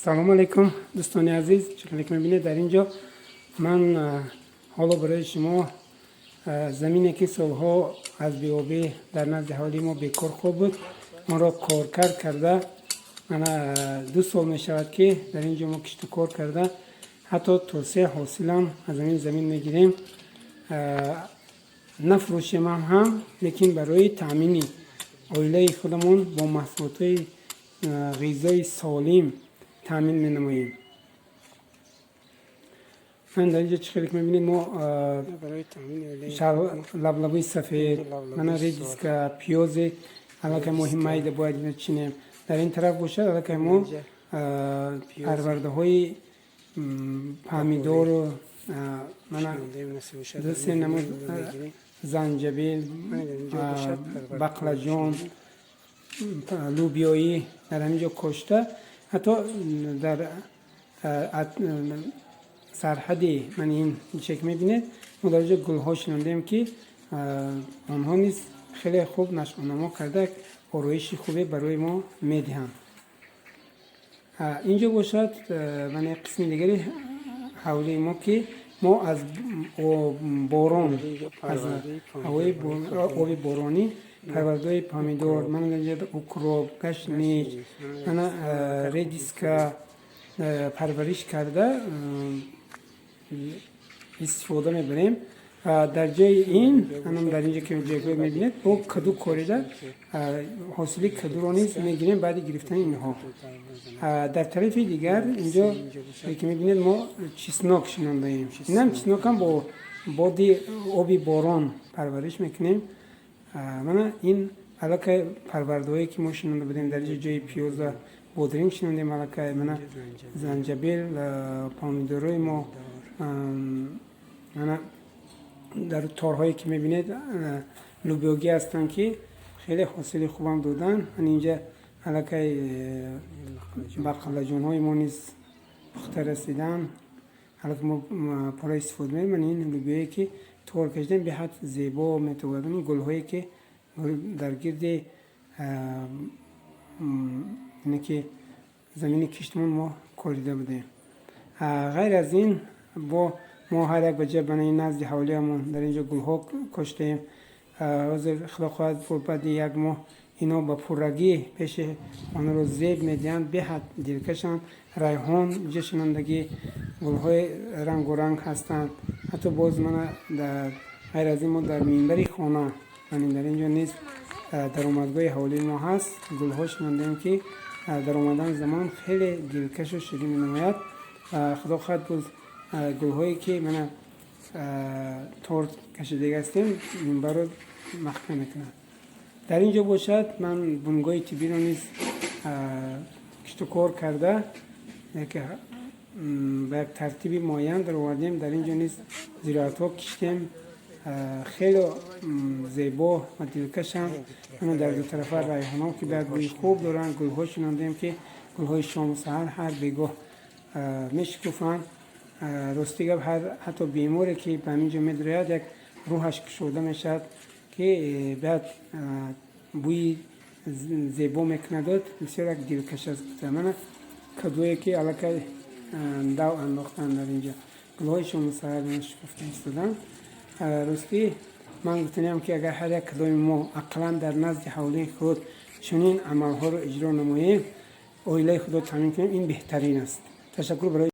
Салому алейкум, дӯстони азиз. Чӣ хеле ки мебинед, дар ин ҷо ман ҳоло барои шумо замине, ки солҳо аз беобӣ дар назди ҳавлии мо бекор хоб буд, онро коркард карда, мана 2 сол мешавад, ки дар ин ҷо мо киштукор карда, ҳатто то се ҳосилам аз ҳамин замин мегирем. Нафурӯшемам ҳам, лекин барои таъмини оилаи худамон бо маҳсулотҳои ғизои солим таъмин менамоем. Ман дар инҷо, чӣ хеле ки мебинед, мо лаблабуи сафед, мана редиска, пиёзе аллакай моҳи майда бояд ина чинем. Дар ин тараф бошад, аллакай мо парвардаҳои помидору, мана ду се намуд занҷабил, бақлаҷон, лӯбиёӣ дар ҳамин ҷо кошта, ҳатто дар сарҳади ман ин чизе ки мебинед, мо дар ҷо гулҳо шинондем, ки онҳо низ хеле хуб нашъунамо карда, як ороиши хубе барои мо медиҳанд. Инҷо бошад, ман як қисми дигари ҳавлии мо, ки мо аз борон, аз ҳавои оби боронӣ парвардаҳои помидор, мана укроп, гашнич, мана редиска парвариш карда истифода мебарем. Дар ҷои ин, анам дар инҷо ки ҷойгоҳ мебинед, бо каду корида, ҳосили кадуро низ мегирем баъди гирифтани инҳо. Дар тарафи дигар, инҷо ки мебинед, мо чеснок шинондаем. Инам чеснокам бо боди оби борон парвариш мекунем. Мана ин аллакай парвардаҳое, ки мо шинонда будем. Дар инҷо ҷои пиёза бодринг шинондем аллакай. Мана занҷабил, помидорҳои мо, мана дар торҳое ки мебинед, лӯбиёгӣ ҳастанд, ки хеле ҳосили хубам доданд. Ман инҷа аллакай бақлаҷонҳои мо низ пухта расиданд, аллакай мо пурра истифода мебарем. Ман ин лӯбиёе, ки тор кашидем, беҳад зебо метобад. Ин гулҳое, ки дар гирди ине ки замини киштмон мо корида будем. Ғайр аз ин, бо мо ҳар як ба ҷа банаи назди ҳавлиямон дар инҷо гулҳо коштаем. Ҳозир, худо хоҳад, баъди як моҳ ино ба пуррагӣ пеши онро зеб медиҳанд, беҳад дилкашанд. Райҳон инҷа шинондагӣ, гулҳои рангоранг ҳастанд. Ҳатто боз мана дар ғайр аз ин мо дар минбари хона, ман дар инҷо низ даромадгоҳи ҳавлии мо ҳаст, гулҳо шинондаем, ки дар омадан замон хеле дилкашу ширин менамояд. Худо хоҳад, боз гулҳое, ки мана тор кашидага ҳастем, минбарро маҳкам мекунад. Дар ин ҷо бошад, ман бунгоҳи тиббиро низ киштукор карда, ба як тартиби муайян даровардем. Дар ин ҷо низ зироатҳо киштем, хеле зебо ва дилкашанд. Ана дар дутарафа райҳонҳо, ки баъд бӯи хуб доранд, гулҳо шинондем, ки гулҳои шому саҳар, ҳар бегоҳ мешукуфанд. Рости гап, ҳар ҳатто беморе, ки ба ҳамин ҷо медарояд, як рӯҳаш кушода мешавад, ки баъд бӯи зебо мекунадод, бисёр як дилкаш аст. Мана кадуе, ки аллакай дав андохтанд, дар инҷо гулҳои шому саҳар шукуфта истоданд. Ростӣ, ман гуфтаниам, ки агар ҳар як кадоми мо ақаллан дар назди ҳавлии худ чунин амалҳоро иҷро намоем, оилаи худро таъмин кунем, ин беҳтарин аст. Ташаккур барои